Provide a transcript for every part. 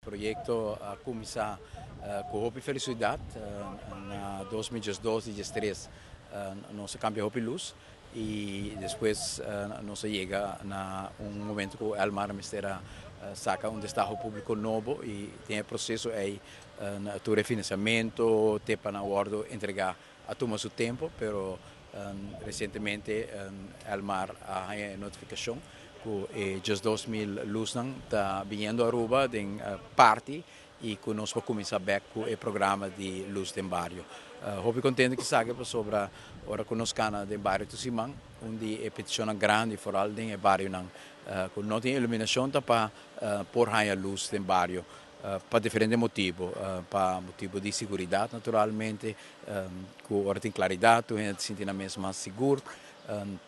Proyecto a cuminsa cu hopi felicidad na 2012 y 2013. Nos a cambia hopi luz y despues nos a yega na un momento cu Elmar mester a saca un destaho publico nobo y tin e proceso ey na tur refinanciamento te pa nan wordo entrega a tuma su tempo, pero recientemente Elmar a haya e notificacion cu e 12.000 luznan ta biniendo Aruba den parti y cu nos por cuminsa bek cu e programa di luz den bario. Hopi contento cu esaki pasobra ora cu nos cana den bario tur siman, un di e peticionnan grandi, vooral den e barionan cu no tin iluminacion, ta pa por haya luz den bario pa diferente motibo, pa motibo di seguridad naturalmente, cu ora tin claridad tur hende ta sinti nan mes mas sigur,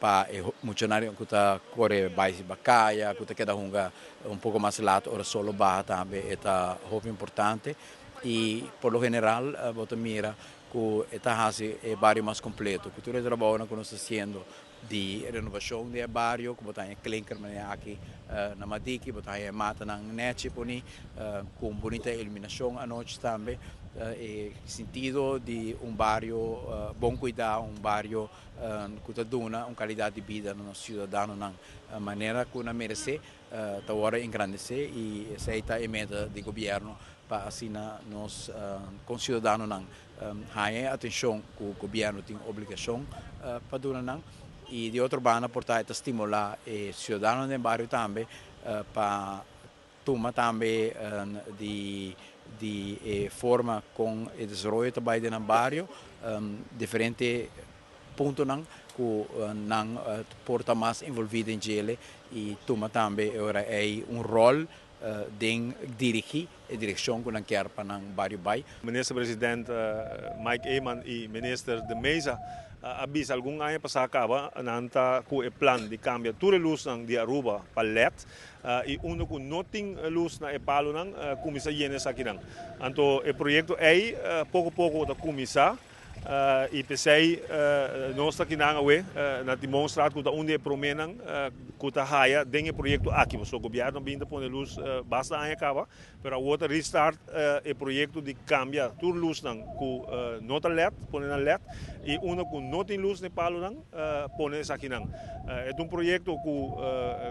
pa e muchanan cu ta core bay riba caya, cu ta keda hunga un poco mas laat ora solo baha tambe e ta hopi importante y por lo general bo ta mira cu e ta haci e bario mas completo. Cu tur e trabounan cu nos ta haciendo di renovacion di e bario, cu bo ta haya klinker manera aki na Madiki, bo ta haya e matanan nechi poni cu un bunita iluminacion anochi tambe, e sentido di un bario bon cuida, un bario cu ta duna un calidad di bida na nos ciudadanonan manera cu nan merece, ta wordo engrandece y esey ta e meta di gobierno pa asina nos conciudadanonan haya e atencion cu gobierno tin obligacion pa duna nan y di otro banda por ta ta stimula e ciudadanonan den bario tambe pa tuma tambe di e forma con e desaroyo ta bay den nan bario, diferente puntonan cu nan por ta mas envolvi den djele y tuma tambe ora ey un rol den dirigi e direccion cu nan kier pa nan bario bay. Minister President Mike Eman y Minister De Meza a bisa algun aña pasa caba nan ta cu e plan di cambia tur e luznan di Aruba pa LED y unda cu no tin luz na e palonan cuminsa yena esakinan. Anto e proyecto ey poco poco ta cuminsa y p'esey nos ta kinan awe na Timonstraat, cu ta un di e promenan cu ta haya den e proyecto aki. Pasobra gobierno a bin ta pone luz basta aña caba, pero awor ta restart e proyecto di cambia tur luznan cu no ta LED, pone nan LED, y unda cu no tin luz na e palonan, pone esakinan. E ta un proyecto cu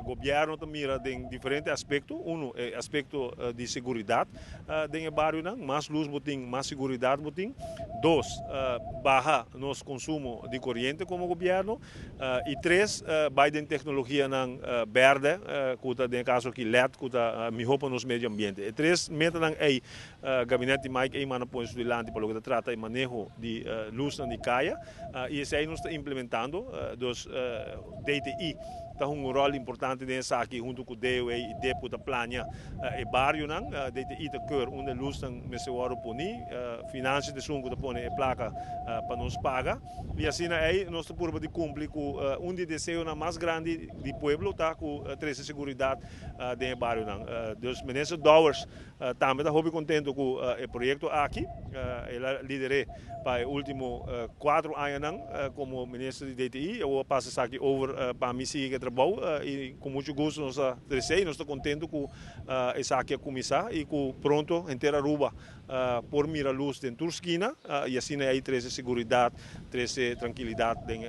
gobierno ta mira den diferente aspecto. Uno, e aspecto di seguridad den e barionan. Mas luz bo tin, mas seguridad bo tin. Dos, baha nos consumo di coriente como gobierno. Y tres, bay den tecnologianan berde, cu ta den e caso aki LED, cu ta miho pa nos medio ambiente. E tres metanan ey gabinete di Mike Eman a pone su dilanti pa loke ta trata e maneho di luznan di caya y esey nos ta implementando. Dus DTI ta hunga un rol importante den esaki hunto cu DOE y DEP cu ta plania e barionan. DTI ta keur unda e luznan mester wordo poni, Financiën ta esun cu ta pone e placa pa nos paga y asina ey nos ta purba di cumpli cu un di e deseonan mas grandi di pueblo, ta cu trece seguridad den e barionan. Dus Minister Dowers tambe ta hopi contento cu e proyecto aki. El a lidere pa e ultimo 4 añanan como minister di DTI. Awor a pasa esaki over pa mi sigui cu e trabou y cu mucho gusto nos ta trece y nos ta contento cu esaki a cuminsa y cu pronto henter Aruba por mira luz den tur skina y asina ey trece seguridad, trece trankilidad den